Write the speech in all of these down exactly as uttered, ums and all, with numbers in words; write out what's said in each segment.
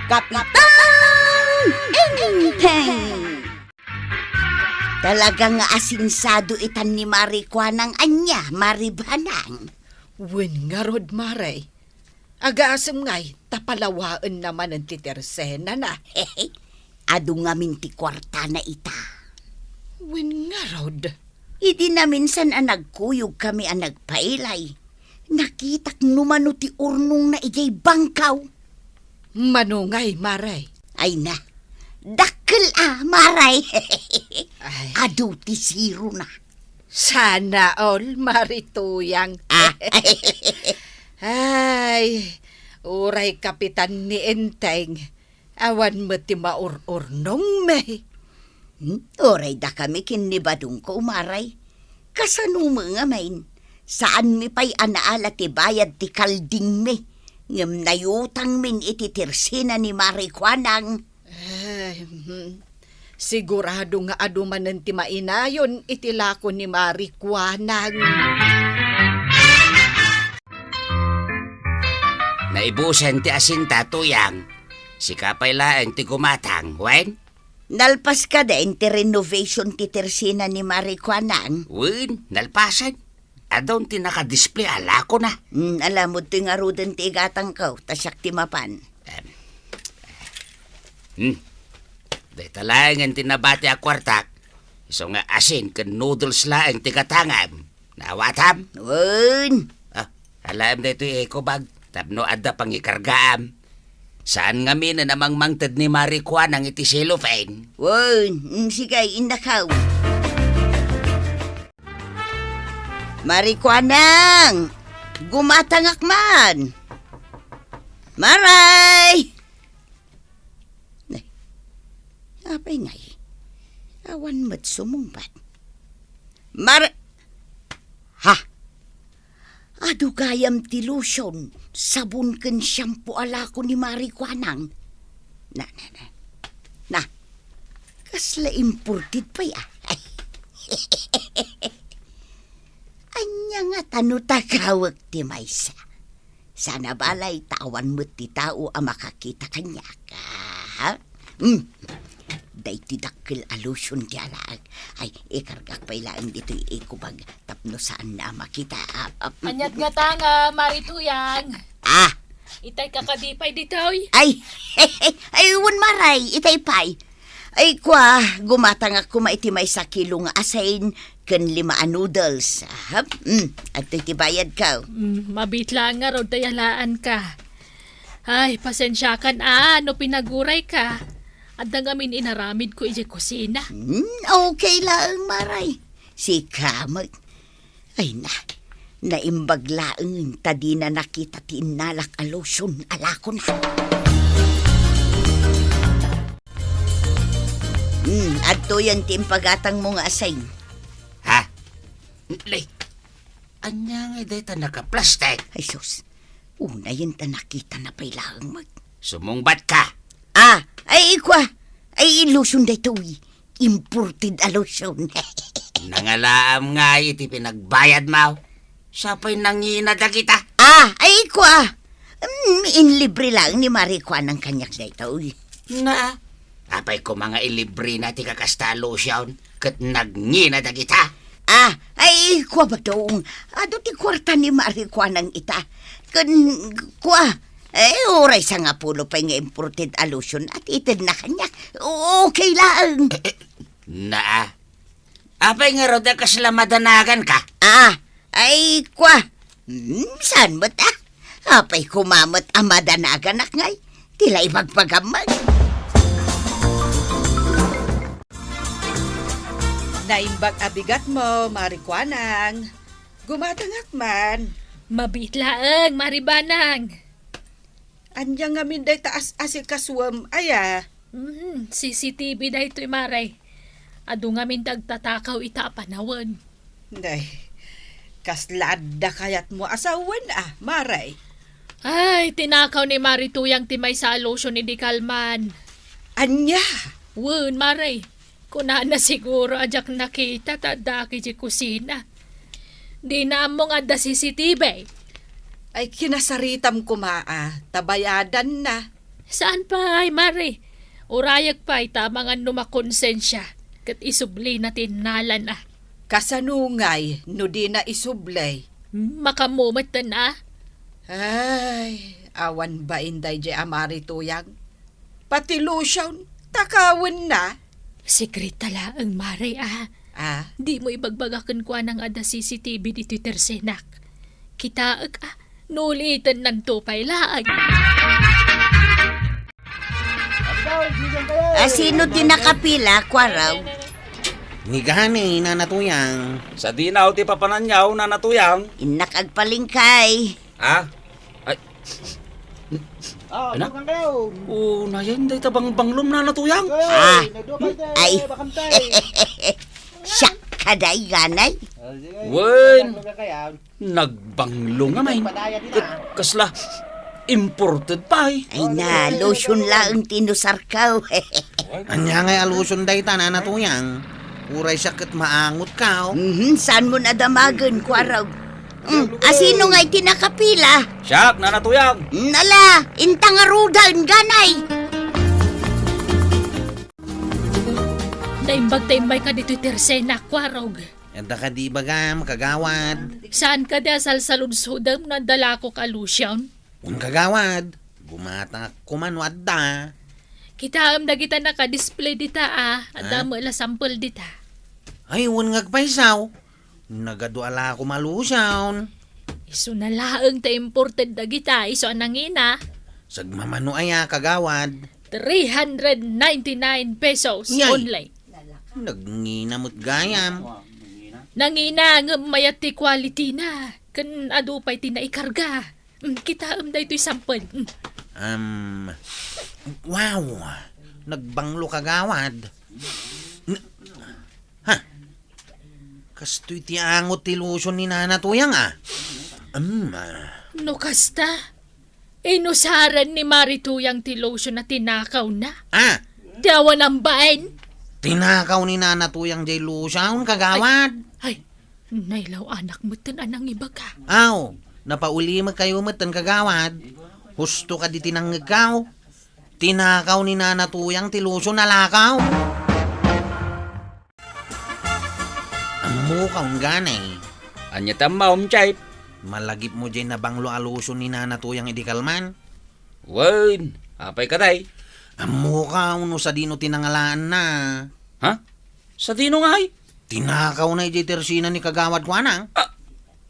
Kapitan Enteng! Talaga nga asinsado itan ni Mari Kuanang ania, Mari Banang? Wen ngarud, Mare. Agasem ngay, ta palawaenna manen ti tersenana. Adu ngamin ti kuartana ita. Wen ngarud. Idi naminsan a nagkuyogkami a nagpailay, nakitak no mano ti urnongna idiay bangkaw. Mano ngay, Mare? Ay na, dakkel a, Mare. Ay. Adu ti sirona. Sana all, Mari Tuyang. Ah. Ay, uray kapitan ni Enteng, awan met ti maur-urnongmi. Hmm? Uray dakami ken ni Badongko, Mare. Kasano met ngamin? Saanmi pay a naala ti bayad ti kaldingmi, ngem nayutangmin iti tersena ni Mari Kuanang. Eh, hmm. Sigurado nga adu manen ti mainayon iti lako ni Mari Kuanang. Naibusen ti asinta, Tuyang. Sika pay laeng ti gumatang, wen? Nalpas kadi ti renovation ti tersena ni Mari Kuanang? Wen, nalpasen. Adun ti naka-display a lakona. Hmm, alamod toy ngaruden ti igatangko, ta siak ti mapan. Em. Hmm. Dayta laengen ti nabati a kuartak. Isu nga asin ken noodles laeng ti gatangam. Naawatam? Wen. Ah, alaem daytoy eco bag tapno adda pangikargaam. Saan ngaminen a mangmangted ni Mari Kuanang iti cellophane. Wen, mm, sige, innakaw. Mari Kuanang! Gumatangak man! Maray! Nay, apay ngay? Awan met sumungbat. Mar-, ha? Adu gayam ti lotion, sabon ken shampoo a lako ni Mari Kuanang. Na, na, na. Na. Kasla imported pay, ah. Ay. Ania ngata no takawek ti maysa? Sana balay ta awan met ti tao a makakita kaniak. Ah, ha? Hmm. Daytoy dakkel a lotion ti alaek. Ay, ikargak pay laeng ditoy eco bag tapno saanna a makita. Ah, ah, Aniat nga tanga, Mari Tuyang? Ah. Itay ka kadi pay ditoy? Ay, ay, wen Maray, itay pay. Ay, kua, gumatangak koma iti maysa kilo nga asin ken lima a noodles. Ahap, mm, adtoy ti bayadko. Mm, mabiit laeng ngarud ta yalaanka. Ay, pasensiakan a no pinagurayka. Adda ngamin inaramidko idiay kusina. Hmm, okay laeng, Maray. Sika met. Ay na, naimbag laeng ta dina nakita ti innalak a lotion a lakona. Hmm, adtoyen ti impagatangmo nga asin. Ha? Lay, ania ngay dayta nakaplastik? Ay sus, unayen ta nakitana pay laeng met. Sumungbatka. Ah, ay kua, ay lotion daytoy. Imported a lotion. Nangalaam ngay iti pinagbayadmo. Siya pay nangina dagita. Ah, ay kua. Mm, inlibre laeng ni Mari Kuanang kaniak daytoy. Na, apay koma nga ilibrena ti kakasta a lotion ket nangina dagita? Ah, ay kua, Badong. Adu ti kuarta ni Mari Kuanang ita. Ken kua, eh, uray sangapulo pay nga imported a lotion a ti itedna kaniak. Okay laeng. Eh, eh, naa. Apay ngarud a kasla madanaganka? Ah, ay, kua. Hmm, saan met, ah? Apay koma met a madanaganak ngay? Ti la ibagbagamman. Naimbag a bigatmo, Mari Kuanang. Gumatangak man. Mabiit laeng, Mari Banang. Ania ngamin dayta as-asikasuem, aya? Hmm, C C T V daytoy, Maray. Adu ngamin ti agtatakaw ita a panawen. Day, kasla adda kayatmo a sawen, a, Maray? Ay, tinakaw ni Mari Tuyang ti maysa a lotion idi kalman. Ania? Wen, Maray. Kunana siguro a diak nakita ta addaak idiay kusina. Dina ammo nga adda C C T V. Ay, kinasaritam koma a, ta bayadanna. Saan pay, Mare? Urayek pay ta amangan no makonsensia ket isublina ti innalana. Kasano ngay no dina isubli? Makamumetten a? Ay, awan bain daydiay a Mare Tuyang. Pati lotion, takawenna. Sekreto laeng, Mare, a. Ah? Dimo ibagbaga kenkuana nga adda C C T V ditoy tersenak. Kitaek, a, no ulitennanto pay laeng. A, sino ti nakapila, Kuarog? Ni Gani, Nana Tuyang. Sadinaw ti papananyaw, Nana Tuyang. Innak agpalingkay. Ha? Ay. Ah, Anak? Tukang kayo. Oh, nayan, dayta bangbanglom, Nana Tuyang. Ah. Ay. Siak ka, day, Ganay. Wen. Nagbanglo nga main. Ket kasla imported pay. Ay na, lotion laeng ti inusarko. Ania ngay a lotion dayta, Nana Tuyang? Uray siak ket maangot ka, oh. Mhm, saan mo nadamagen, Kuarog? Mm, asino ngay ti nakapila? Siak, Nana Tuyang. Mm, ala, inta ngaruden, Ganay. Naimbag ta immay ka ditoy tersenak, Kuarog. Adda kadi ibagam, kagawad? Saan kadi a salsaludsodem no adda lakok a lotion? Wen, kagawad, gumatangak koma no adda. Kitaem dagita naka-display dita, a. Adda met la sample dita. Ay, wen nga agpayso. Nagadu a lakom a lotion. Isuna laeng ta imported dagita, isu a nangina. Sagmamano aya, kagawad? Three hundred ninety-nine pesos only. Nangina met gayam. Nangina, ngem mayat ti quality na. Ken adu pay ti naikarga. Mm, kitaem daytoy sample. Mm. Um, wow! Nagbanglo, kagawad. N-, ha? Kastoy ti angot ti lotion ni Nana Tuyang, a. Um, a. No kasta, inusaren ni Mari Tuyang ti lotion a tinakawna. A? Ti awan ambaen. Tinakaw ni Nana Tuyang jay lotion, kagawad. Ay, ay, nailaw-anak metten a nangibaga. Aw, napaulimekkayo metten, kagawad. Husto kadi ti nangngegkaw. Tinakaw ni Nana Tuyang ti lotion a lakaw. Ammokaw, Ganay. Ania ti ammom, Chief? Malagipmo jay nabanglo a lotion ni Nana Tuyang idi kalman? Wen, apay kadi? Ammokaw no sadino ti nangalaanna. Ha? Sadino ngay? Tinakawna idiay tersena ni Kagawad Kuanang. A-,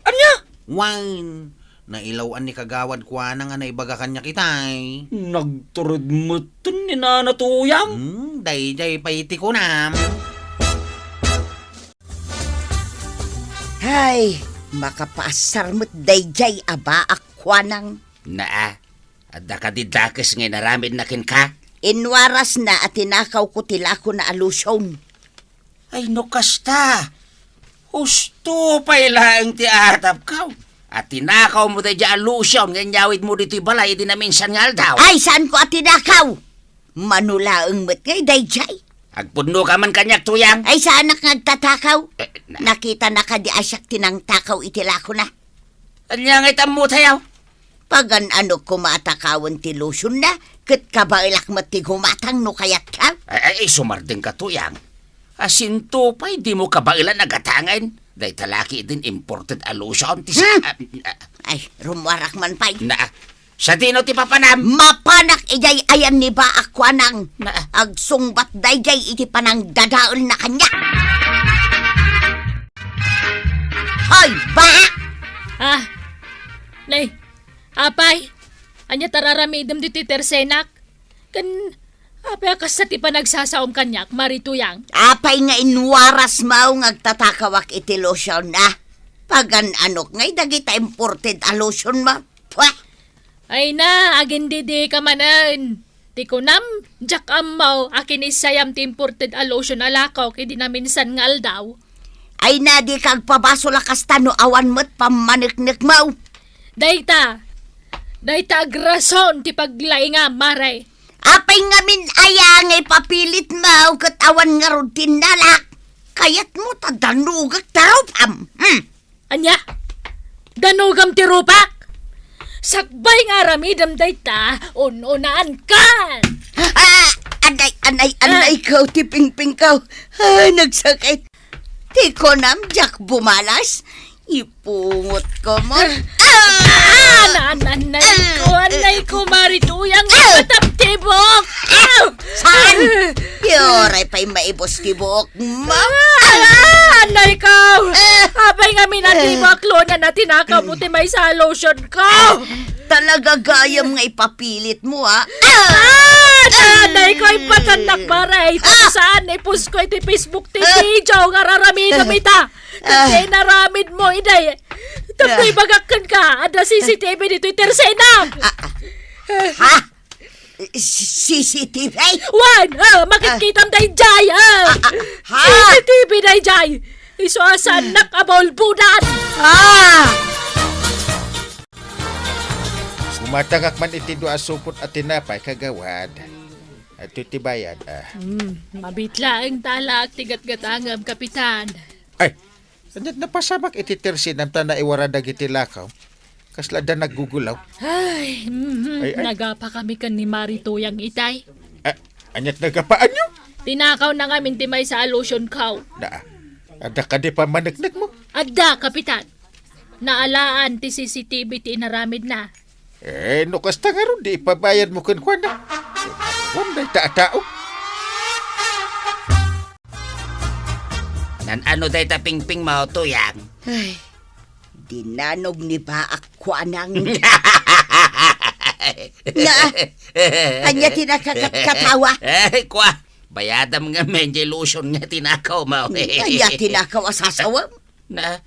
ania? Wen, nailaw-an ni Kagawad Kuanang a naibaga kaniak itay. Nagtured metten ni Nana Tuyang. Hmm, daydiay pay ti kunam. Hay, makapaasar met daydiay a baak Kuanang. Naa, adda kadi dakes nga inaramidna kenka? Inwarasna a tinakawko ti lakona a lotion. Ay, no kasta, husto pay laeng ti atapkaw. A tinakawmo daydiay a lotion nga inyawidmo ditoy balay idi naminsan nga aldaw. Ay, saanko a tinakaw? Mano laeng met ngay daydiay. Agpudnoka man kaniak, Tuyang. Ay, saanak nga agtatakaw. Eh, na- Nakitanaka di a siak ti nangtakaw iti lakona. Ania ngay ti ammo, Tuyang? Pagan-anok koma a takawen ti lotionna, ket kabaelak met ti gumatang no kayatka. Ay, ay, ay, sumardengka, Tuyang. Asinto pay dimo kabaelan a gatangen. Dayta la ketdin imported a lotion ti sa-, Hmm. ah, ah. Ay, rummuarak man pay. Na, sadino ti papanam? Mapanak idiay ayan ni baak Kuanang. Na. Agsungbat daydiay iti panangdadaelna kaniak. Hoy, baak! Ah, nay, apay, ania ti ar-aramidem ditoy tersenak? Ken apay a kasta ti panagsasaom kaniak, Mari Tuyang? Apay nga inwarasmo nga agtatakawak iti lotion, a? Pagan-anok ngay dagita imported a lotionmo? Pweh! Ay na, agindidika manen. Ti kunam, diak ammo a kinissayam ti imported a lotion a lakok idi naminsan nga aldaw. Ay na, dika agpabasol a kasta no awan met pammaneknekmo. Dayta, dayta agrason ti paglaingam, Mare. Apay ngamin aya nga ipapilitmo ket awan ngarud ti innalak? Kayatmo ta danugek ti rupam. Hmm. Ania? Danugam ti rupak? Sakbay nga aramidem dayta, un-unaankan! Ah! Anay, anay, anay Ah! kaw, ti pingpingkaw. Ah, nagsakit. Ti kunam, diak bumalas. Ipungot ko mo. Ah! Ah! Nananay ko, anay ko, Mari Tuyang, Ah! matap ti buok! Ah! Saan? Yoray pay maibos ti buok mo. Ah! Anay ko! Ah! Apay ngamin a di mo aklona na tinakaw mo ti maysa a lotion ko! Ah! Talaga gayam nga ipapilit mo, ha? Ah! Anay ko, ipatannak, Mari. Ah! Saan, ipost ko iti Facebook ti Ah! video nga raramidem ita. Ket Ah! inaramid mo, iday. Tapno Ah! ibagak kenka, adda C C T V ditoy tersenam. Ah, ah. Ha? C-, C C T V? Wen, ah, makitkitam Ah! dayjay, ah. Ah, ah, ha? C C T V dayjay. Isu a saannak a baulbodan. Ah! Umatangak man iti dua a supot a tinapay, kagawad. Adtoy ti bayad, ah. Hmm, mabiit laeng ta alaak ti gatgatangem, Kapitan. Ay, ania't napasamak iti tersenam ta naiwara dagiti lakaw? Kasla adda naggugulaw? Ay, mhm, Ay, ay. nagapa kami ken ni Mari Tuyang itay. Ah, ania't nagapaanyo? Tinakaw na ngamin ti maysa a lotion kaw. Na, adda kadi pammaneknek mo? Adda, Kapitan. Naalaan ti C C T V ti inaramidna. Eh, no kasta ngarud, di ipabayad mo kenkuana. Wan dayta a tao. Nan-ano dayta pingping mo, Tuyang? Ay, dinanog ni Baak Kuanang. Na, ania ti nakakatkatawa? Ay, kua, bayadam ngamin ti lotion nga tinakaw mo. Ania tinakaw a sasawem? Na,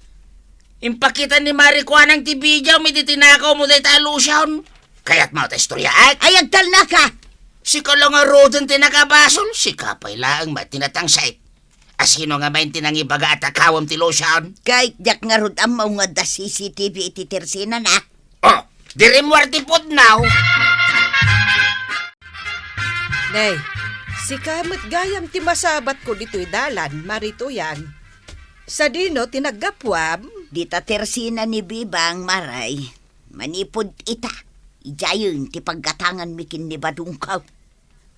impakita ni Mari Kuanang ti video mi ti tinakaw mo dayta a lotion. Kayat mo ta istoryaak? Ay, agtalnaka! Sika la ngaruden ti nakabasol, sika pay laeng met ti natangsit. A sino ngamin ti nangibaga a takawem ti lotion? Kay diak ngarud ammo nga adda C C T V iti tersenana. Oh, di rimmuar ti pudno. Nay, sika met gayam ti masabatko ditoy dalan, Mari Tuyang. Sadino ti naggapuam? Dita tersena ni Bibang, Mari. Manipud ita, idiayen ti paggatanganmi ken ni Badongko.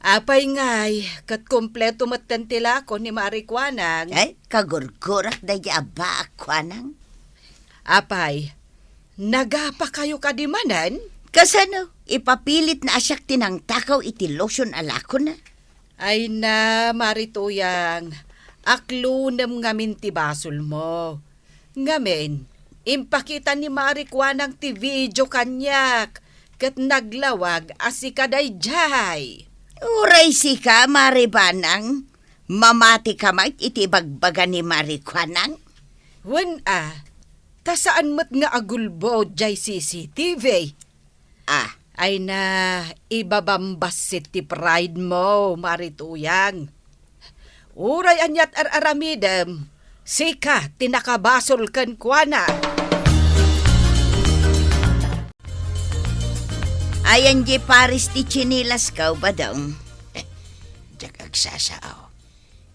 Apay ngay, ket kompleto metten ti lako ni Mari Kuanang? Ay, kagurgurak daydi a Baak Kuanang. Apay, nagapakayo kadi manen? Kasano? Ipapilitna a siak ti nangtakaw iti lotion a lakona? Ay na, Mari Tuyang, aklonem ngamin ti basolmo. Ngamin, impakita ni Mari Kuanang ti video kaniak, ket naglawag a sika daydiay. Uray sika, Mari Banang, mamatika met iti ibagbaga ni Mari Kuanang? Wen a, ta saan met nga agulbod jay C C T V. Ah. Ay na, ibabambassit ti pride mo, Mari Tuyang. Uray ania't ar-aramidem, sika ti nakabasol kenkuana. Ayan di pares ti tsinilasko, Badong. Eh, diak agsasao.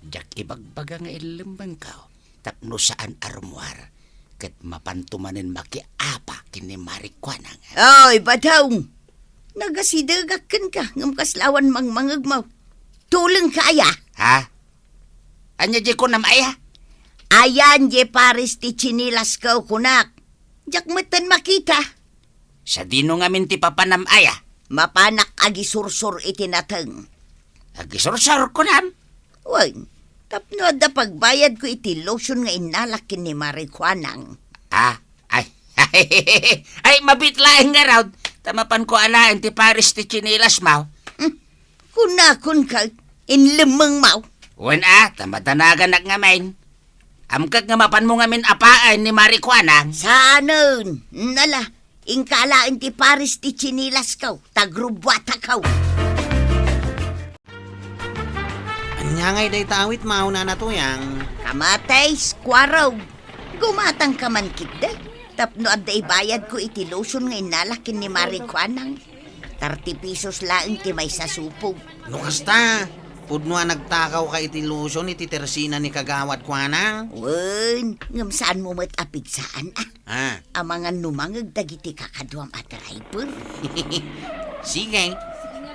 Diak ibagbaga nga illemmengko tapno saan a rummuar, ket mapanto manen makiapa ken ni Mari Kuanang. Oy, Badong! Nagasidegak kenka, ngem kasla awan mangmangegmo. Tulengka aya? Ha? Ania di kunam aya? Ayan di pares ti tsinilasko, kunak. Diak metten makita. Sadino ngamin ti papanam aya? Mapanak agisursor iti nateng. Agisursor, kunam? Wen, tapno adda pagbayadko iti lotion nga innalak ken ni Mari Kuanang. Ah, ay, ay, mabiit laeng ngarud, ta mapanko alaen ti pares ti tsinilasmo. Hmm, kunakon ka, inlemmengmo. Wen a, ta madanaganak ngamin. Amkek nga mapanmo ngamin apaen ni Mari Kuanang. Saanen? Nala, inka alaen ti pares ti tsinilasko, ta grubbuatakaw. Ania ngay dayta awitmo, Nana Tuyang? Kamatis, kuarog. Gumatangka man ketdi, tapno adda ibayadko iti lotion nga innalak ken ni Mari Kuanang. Tarti pesos laeng ti maysa supog. No kasta, Pudno a nagtakawka iti lotion iti tersena ni Kagawad Kuanang? Wen, ngem saanmo met a pigsaan, a? Ah. Amangan no mangeg dagiti kakaduam a driver. Sige.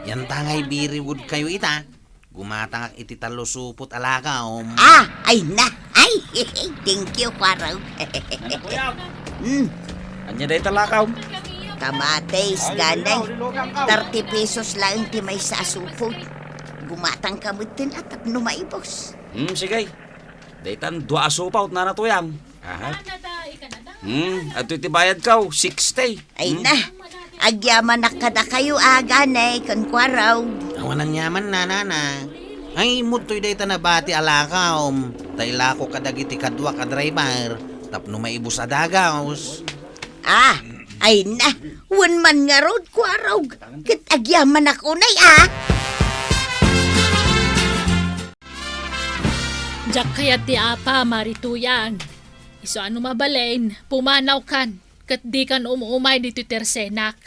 Yanta nga ibiribudkayo ita. Gumatangak iti tallo supot a lakaw. Ah, ay na. Ay, thank you, Kuarog. Nana, kuya. Hmm. Ania dayta lakaw? Kamatis, ganay. Thirty pesos laeng ti maysa a supot. Gumatangka metten a tapno maibus. Hmm, sige. Daytan dua a supot, Nana Tuyang. Aha. Hmm, adtoy ti bayadko, sixty. Ay na. Agyamanak kadakayo, aganay, ken Kuarog. Awan aniaman, Nana. Ay, mudtoy dayta nabati a lakaw. Ta ilako kadagiti kaduak a driver tapno maibus a dagus. Ah, ay na. Wen man ngarud, Kuarog. Ket agyamanak unay, a. Diak kayat ti apa, Mari Tuyang. Isu a no mabalin, pumanawkan, ket dikan um-umay ditoy tersenak.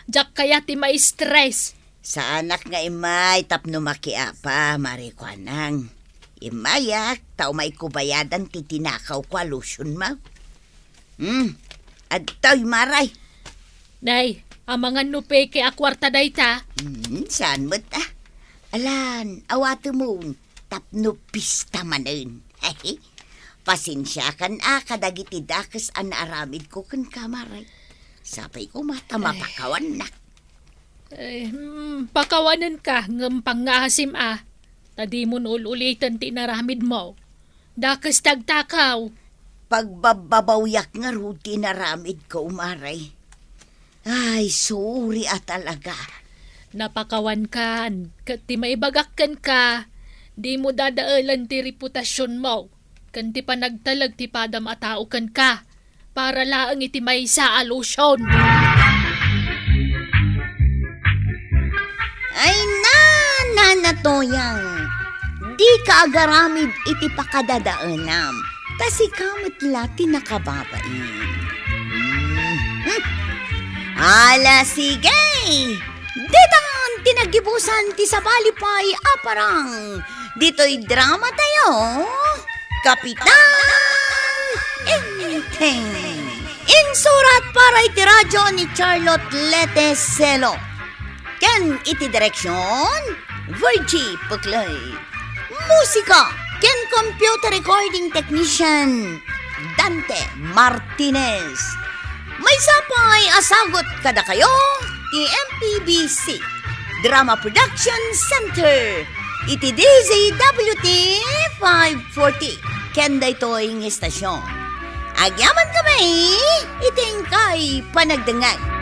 Diak kayat ti maistres. Saanak nga immay tapno makiapa, Mari Kuanang. Immayak, ta umayko bayadan ti tinakawko a lotionmo. Hmm, adtoy, Mari. Nay, amangan no peke a kuarta dayta? Hmm, saan met, a? Alan, awatemon, tapno pista manen. Pasensiakan a kadagiti dakes a naaramidko kenka, Mari. Sapay koma ta mapakawannak. Ay, hmm, pakawanenka, ngem pangngaasim a. Ta dimon ul-uliten ti inaramidmo. Dakes ti agtakaw. Pagbabbabawiak ngarud ti inaramidko, Mari. Ay, sorry a talaga. Napakawankan, ket ti maibagak kenka, dimo dadaelen ti reputasionmo, ken ti panagtalek ti padam a tao kenka, para laeng iti maysa a lotion. Ay na, Nana Tuyang, dika agaramid iti pakadadaelam, ta sika met la ti nakababain. Hmm. Ala, sige! Ditan ti naggibusan ti sabali pay a parang ditoy drama tayo, Kapitan Enteng. Insurat para iti radyo ni Charlotte Lete Celo. Ken iti direksyon, Virgie Puclay. Musika ken computer recording technician, Dante Martinez. Maysa pay a sagut kadakayo ti M P B C Drama Production Center iti D Z W T five forty ken daytoy nga istasyon. Agyamankami iti inkay panagdengngeg.